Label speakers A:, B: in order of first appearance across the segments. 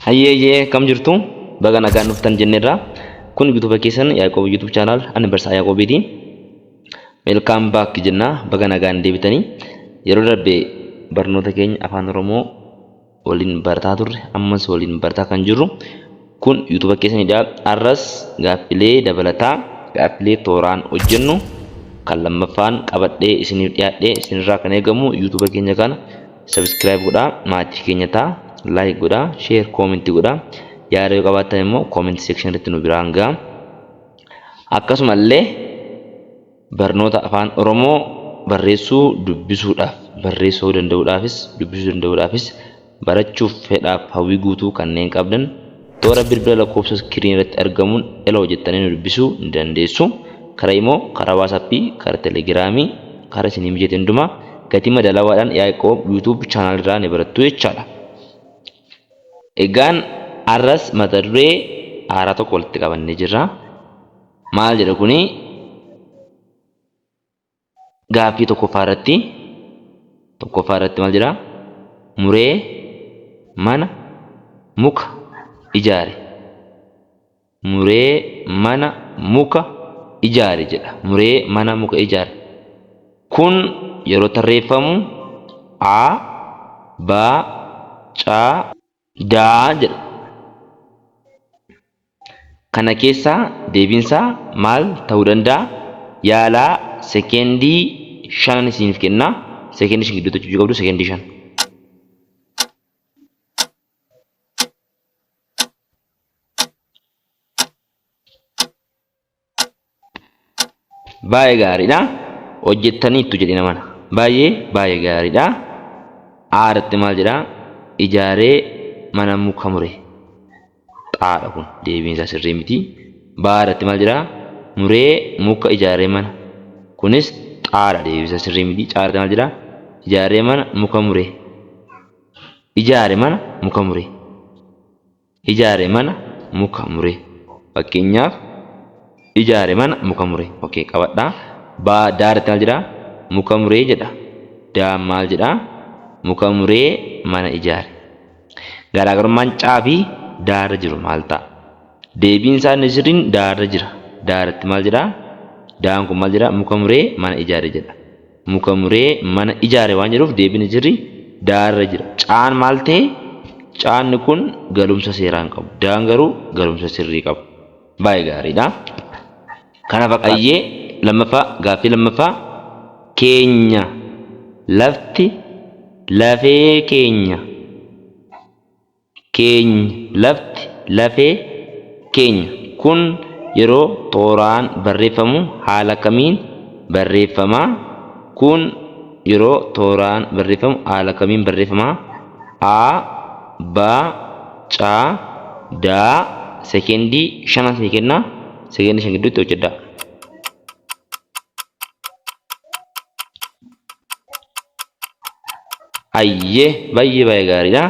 A: Hayyee akkam jirtu? Baga nagaan dhuftan jenneerra. Kun YouTube keessan Yaaqoob YouTube channel ani Barsaa Yaaqoobiiti. Welcome back jenna baga nagaan deebitanii. Yeroo darbe barnoota keenya afaan Oromoo waliin barataa turre ammas waliin barataa kan jirru kun YouTube keessanidha. Har'as gaaffilee dabalataa gaaffilee tooraan hojjennu kan lammaffaan qabadhee isiniif dhiyaadhee isinirraa kan eegamu YouTube keenya kana Subscribe godhaa maatii keenya ta'a like godhaa share comment godhaa yaada yoo qabaattan immoo comment section irratti nu biraan ga'a. Akkasumallee barnoota afaan Oromoo barreessuu dubbisuudhaaf barreessuu danda'uudhaafis dubbisuu danda'uudhaafis barachuuf fedhaaf hawwii guutuu kanneen qabdan toora bilbila lakkoofsa iskiriin irratti argamuun eloo jettanii nu dubbisuu ni dandeessu. Karaa immoo karaa waasappii karaa telegiraamii karaa isinii mijate hundumaa gatii madaalawaadhaan Yaaqoob YouTube channel irraa ni barattu jechaadha. Egaan har'as mata duree haaraa tokko walitti qabannee jirra. Maal jedha kuni gaaffii tokkoffaa irratti tokkoffaa irratti maal jedha muree mana muka ijaare. Muree mana muka ijaare jedha. Muree mana muka ijaare. Kun yeroo tarreeffamu A, B, C, D jedha. Kana keessaa deebiinsaa maal ta'uu danda'a? Yaalaa sekeendii shanan isiniif kenna. Sekeendii shan gidduutti hojjechuu qabdu sekeendii shan. Baay'ee gaariidha. Hojjettaniittu jedheen amana. Baay'ee baay'ee gaariidha. A irratti maal jedha? Ijaaree mana muka mure. Xaadha kun deebiin isaa sirrii miti. B irratti maal jedha? Muree muka ijaaree mana. Kunis xaadha deebiin isaa sirrii miti. C irratti maal jedha? Ijaaree mana muka mure. Ijaare mana muka mure. Ijaare mana muka mure. Fakkeenyaaf ijaare mana muka mure. Okay, qabadhaa. Baa daa irratti maal jedhaa? Muka muree jedha. Daan maal jedhaa? Muka muree mana ijaare. Garaagarummaan caa fi daa irra jiru maal ta'a? Deebiin isaa inni sirriin daa irra jira. Daa irratti maal jedhaa? Daan kun maal jedhaa? Muka muree mana ijaare jedha. Muka muree mana ijaare waan jedhuuf deebiin sirrii daarra jira. Caan maal ta'e? Caanni kun galumsa seeraa hin qabu. Daan garuu galumsa sirrii qaba. Baay'ee gaariidha. Kana fakkaata. Ayyee lammaffaa gaaffii lammaffaa keenya lafti lafee keenya. Keenya, lafti, lafee, keenya. Kun yeroo tooraan barreeffamu haala kamiin barreeffama? Kun yeroo tooraan barreeffamu haala kamiin barreeffama? A, B, C, D. Sekeendii shanan isinii kenna. Sekeendii shan gidduutti hojjedhaa. Ayyee baay'ee baay'ee gaariidha.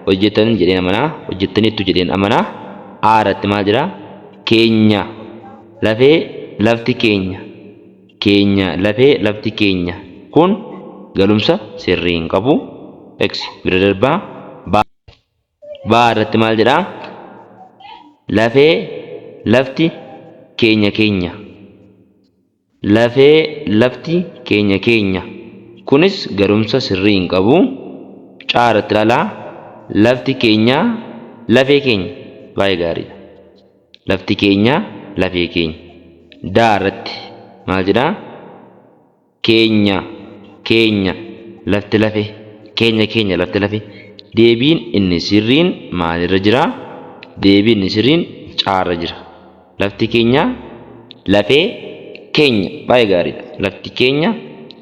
A: Hojjettanii jedheen amanaa. Hojjettaniittu jedheen amanaa. A irratti maal jira? Keenya. Lafee lafti keenya. Keenya lafee lafti keenya. Kun galumsa sirrii hin qabu. X bira darbaa. B irratti maal jedha? Lafee lafti keenya keenya. Lafee lafti keenya keenya. Kunis galumsa sirrii hin qabu. C irratti ilaalaa. Lafti keenya lafee keenya. Baay'ee gaariidha. Lafti keenya lafee keenya. D irratti maal jedhaa? Keenya keenya lafti lafee keenya keenya lafti lafee. Deebiin inni sirriin maalirra jira? Deebiin inni sirriin C irra jira. Lafti keenya lafee keenya. Baay'ee gaariidha. Lafti keenya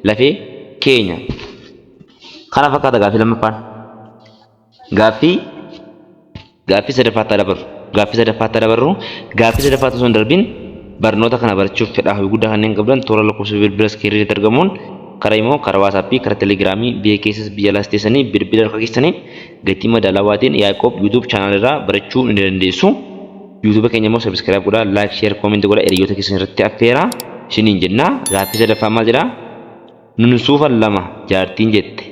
A: lafee keenya. Kana fakkaata gaaffii lammaffaan. Gaaffii gaaffii sadaffaatti haa dabarru. Gaaffii sadaffaatti haa dabarru. Gaaffii sadaffaatti osoo hin darbiin barnoota kana barachuuf fedhaa fi guddaa kanneen qabdan toora lakkoofsa bilbila iskiriinii irratti argamuun karaa immoo karaa waasaappii karaa telegiraamii biyya keessas biyya alaas teessanii bilbila harka keessaniin gatii madaalawaatiin Yaaqoob YouTube channel irraa barachuu ni dandeessu. YouTube keenya immoo subscribe godhaa, like, share, comment godhaa hiriyoota keessan irratti affeeraa isiniin jenna. Gaaffii sadaffaa maal jedhaa? Nun suufan lama jaartiin jette.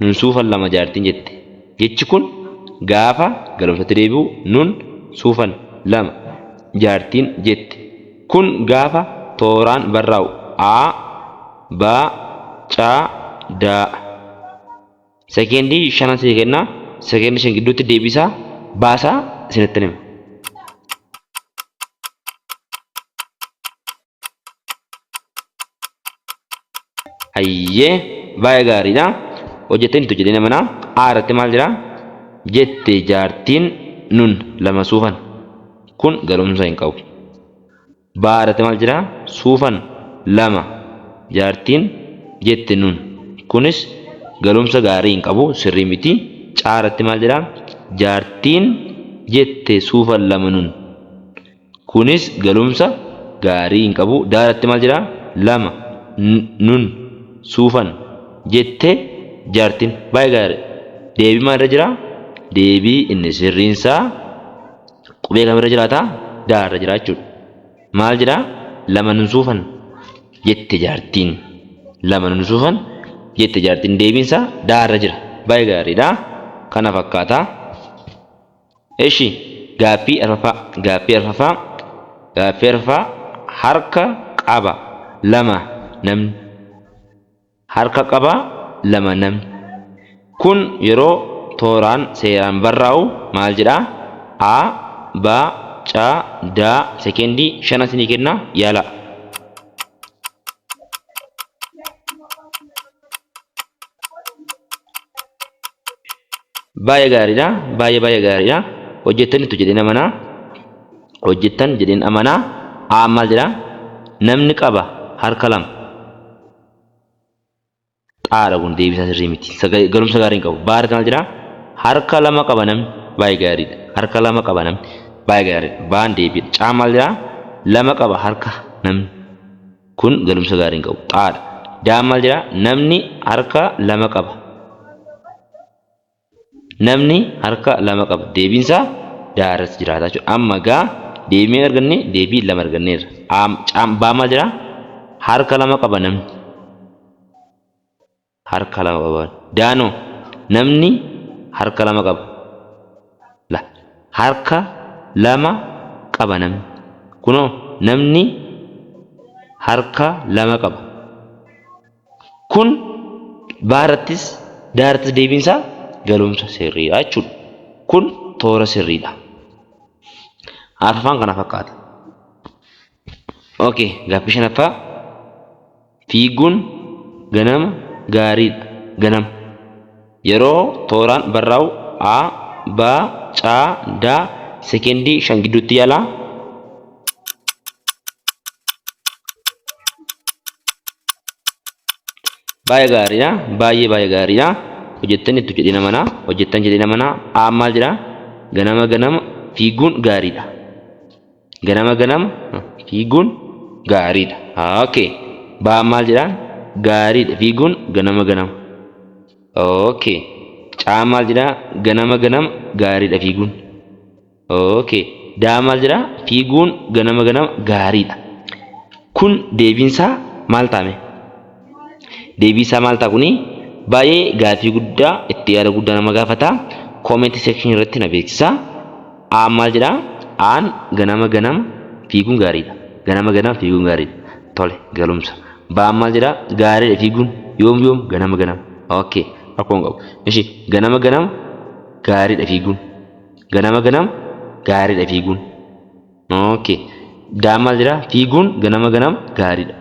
A: Nun suufan lama jaartiin jette. Jechi kun Gaafa galumsatti deebi'u nun suufan lama jaartiin jette. Kun gaafa tooraan barraa'u A, B, C, D. Sekeendii shanan sii kennaa. Sekeendii 5 gidduutti deebisaa baasaa isinitti hima. Hayyee baay'ee gaariidha. Hojjettaniitu jedhee namana. A irratti maal jira? Jette jaartiin nun lama suufan. Kun galumsa hin qabu. B irratti maal jira? Suufan lama jaartiin jette nun. Kunis galumsa gaarii hin qabu sirrii miti. C irratti maal jira? Jaartiin jette suufan lama nun. Kunis galumsa gaarii hin qabu. D irratti maal jira? Lama nun suufan jette jaartiin. Baay'ee gaarii. Deebii maal irra jira? Deebii inni sirriinsaa qubee kamirra jiraata? D irra jira jechuudha. Maal jedha? Lama nun suufan jette jaartiin. Lama nun suufan jette jaartiin. Deebiinsaa D irra jira. Baay'ee gaariidha. Kana fakkaata. Eshi gaaffii arfaffaa gaaffii arfaffaa gaaffii arfaffaa harka qaba lama namni harka qaba lama namni kun yeroo tooraan seeraan barraa'u maal jedha A B C D sekeendii 5 isinii kenna yaalaa. Baay'ee gaariidha. Baay'ee baay'ee gaariidha. Hojjettanitu jedheen amanaa. Hojjettan jedheen amanaa. A maal jedha? Namni qaba harka lama. Xaadha kun deebisaa sirrii miti. Galumsa gaarii hin qabu. Baarratti maal jedha? Harka lama qaba namni. Baay'ee gaariidha. Harka lama qaba namni. Baay'ee gaariidha. Baan deebiidha. Caan maal jedha? Lama qaba harka namni. Kun galumsa gaarii hin qabu. Xaadha. Daan maal jedha? Namni harka lama qaba. Namni harka lama qaba. Deebiinsaa daaras jiraata jechuudha. Amma gaa deebii meeqa arganne? Deebii lama arganneerra. Baa maal jedha? Harka lama qaba namni. Harka lama qaba. Daanoo namni harka lama qaba. La harka lama qaba namni. Kunoo namni harka lama qaba. Kun baarattis daarattis deebiinsaa galumsa sirriidha jechuudha. Kun toora sirriidha. Arfaffaan kana fakkaata. Okay, gaaffii shanaffaa. Fiiguun ganama gaariidha. Ganama. Yeroo tooraan barraa'u A, B, C, D sekeendii 5 gidduutti yaalaa. Baay'ee gaariidha. Baay'ee baay'ee gaariidha. Hojjettaniittu jedheen amanaa. Hojjettan jedheen amanaa. A maal jedhaa? Ganama ganama fiiguun gaariidha. Ganama ganama fiiguun gaariidha. Okay. Baan maal jedhaa? Gaariidha fiiguun ganama ganama. Okay. Caan maal jedhaa? Ganama ganama gaariidha fiiguun. Okay. Daan maal jedhaa? Fiiguun ganama ganama gaariidha. Kun deebiinsaa maal taame? Deebiinsaa maal ta'a kuni? Baay'ee gaaffii guddaa itti yaada guddaa nama gaafata. Comment section irratti na beeksisaa. Aan maal jedhaa? Aan ganama ganama fiiguun gaariidha. Ganama ganama fiiguun gaariidha. Tole galumsa. Baan maal jedhaa? Gaariidha fiiguun yoom yoom ganama ganama. Okay rakkoo hin qabu. Ishi ganama ganama gaariidha fiiguun. Ganama ganama gaariidha fiiguun. Okay. Daan maal jedhaa? Fiiguun ganama ganama gaariidha.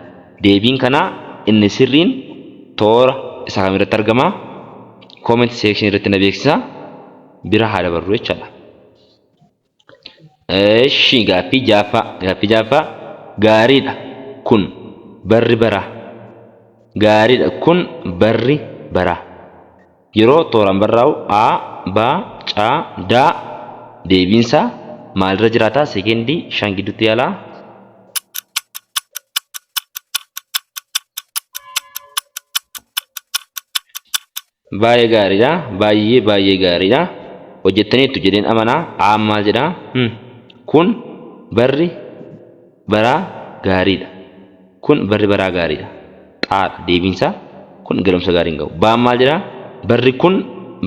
A: Deebiin kanaa inni sirriin toora isa kamirratti argama? Comment section irratti na beeksisaa. Bira haa dabarru jechaadha. Eshi gaaffii jaaffaa gaaffii jaaffaa gaariidha kun barri baraa gaariidha kun barri baraa yeroo tooraan barraa'u A B C D deebiinsaa maalirra jiraata sekeendii 5 gidduutti yaalaa. Baay'ee gaariidha. Baay'ee baay'ee gaariidha. Hojjettaniittu jedheen amana. Aan maal jedha? Kun barri baraa gaariidha. Kun barri baraa gaariidha. Xaadha deebiinsaa kun galumsa gaarii hin qabu. Baan maal jedha? Barri kun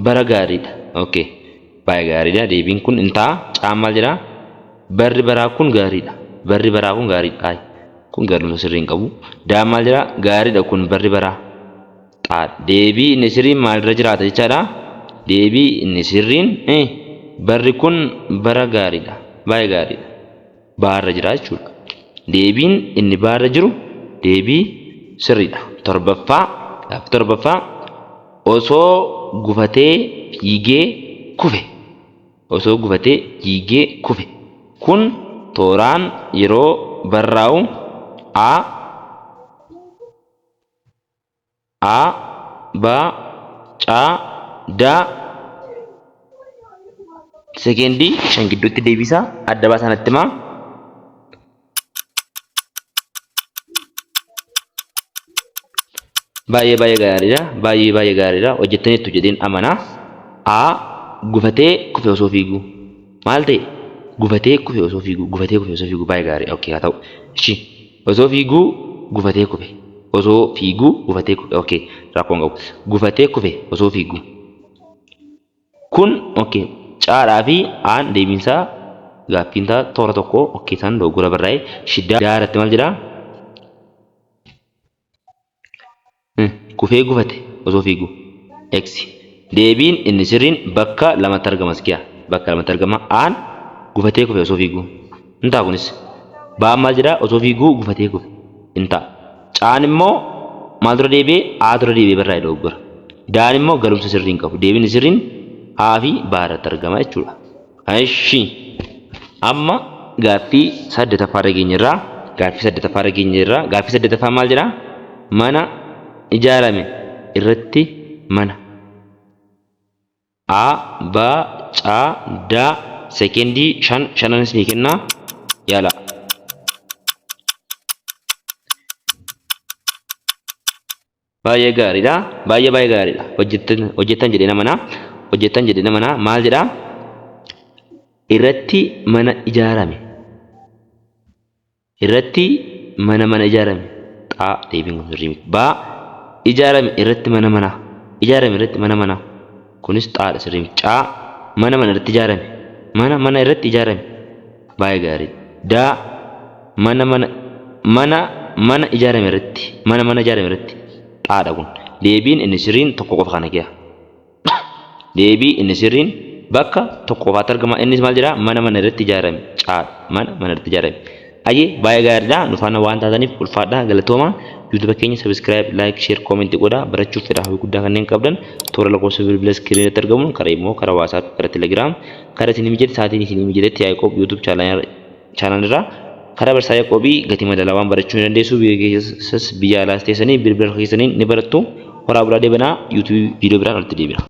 A: bara gaariidha. Okay. Baay'ee gaariidha. Deebiin kun hin ta'a. Caan maal jedhaa? Barri baraa kun gaariidha. Barri baraa kun gaariidha. Ayi. Kun galumsa sirrii hin qabu. Daan maal jedhaa? Gaariidha kun barri baraa. Xaadha. Deebii inni sirriin maalirra jiraata jechaadha? Deebii inni sirriin barri kun bara gaariidha. Baay'ee gaariidha. Baarra jira jechuudha. Deebiin inni baarra jiru deebii sirriidha. Torbaffaa gaaffii torbaffaa osoo gufatee fiigee kufe. Osoo gufatee fiigee kufe. Kun tooraan yeroo barraa'u A A B C D Sekeendii 5 gidduutti deebisaa adda baasaa natti himaa. Baay'ee baay'ee gaariidha. Baay'ee baay'ee gaariidha. Hojjettaniittu jedheen amana. A gufatee kufe osoo fiiguu. Maal ta'e? Gufatee kufe osoo fiiguu. Gufatee kufe osoo fiiguu. Baay'ee gaarii. Okay haa ta'u. Ishi osoo fiiguu gufatee kufe. Osoo fiiguu gufatee kufe. Okay rakkoon qabu. Gufatee kufe osoo fiiguu. Kun okay caadhaa fi aan deebiinsaa gaaffiin ta'a toora tokko okay isaan dogoggora barraa'e. Ishi daa irratti maal jedhaa? Kufee gufate osoo fiigu. X. Deebiin inni sirriin bakka lamatti argama sikiya. Bakka lamatti argama. Aan gufatee kufe osoo fiigu. Hin ta'a kunis. Baan maal jedhaa osoo fiiguu gufatee kufe. Hin ta'a. Caan immoo maal dura deebi'ee A dura deebi'ee barraa'e dogoggora. Daan immoo galumsa sirrii hin qabu. Deebiin inni sirriin A fi B irratti argama jechuudha. Eshi amma gaaffii saddeetaffaa irra geenyerra. Gaaffii saddeetaffaa irra geenyerra. Gaaffii saddeetaffaa maal jedha? Mana ijaarame irratti mana. A, B, C, D sekeendii shan shanan isinii kenna yaala. Baay'ee gaariidha. Baay'ee baay'ee gaariidha. Hojjettan hojjettan jedhee namana. Hojjettan jedhee namana. Maal jedhaa? Irratti mana ijaarame. Irratti mana mana ijaarame. Xaa deebiin kun sirrii miti. Baa ijaarame irratti mana mana. Ijaarame irratti mana mana. Kunis xaadha sirrii miti. Caa mana mana irratti ijaarame. Mana mana irratti ijaarame. Baay'ee gaariidha. Daa mana mana mana mana ijaarame irratti mana mana ijaarame irratti xaadha kun. Deebiin inni sirriin tokko qofa kana kiya. Deebii inni sirriin bakka tokko qofaatti argama. Innis maal jedhaa? Mana mana irratti ijaarame. Caadha. Mana mana irratti ijaarame. Ayyee baay'ee gaariidha. Nu faana waan taataniif ulfaadha. Galatooma. YouTube keenya subscribe, like, share, comment godhaa. Barachuuf fedha hawwii guddaa kanneen qabdan toora lakkoofsa bilbila iskiriinii irratti argamuun karaa immoo karaa WhatsApp, karaa Telegram, karaa isinii mijate sa'aatiin isinii mijatetti Yaaqoob YouTube channel irraa karaa barsiisaa Yaaqoobii gatii madaalawaan barachuu ni dandeessu. Biyya keessas biyya alaas teessanii bilbila keessaniin ni barattu. Horaa bulaa deebanaa YouTube viidiyoo biraan walitti deebina.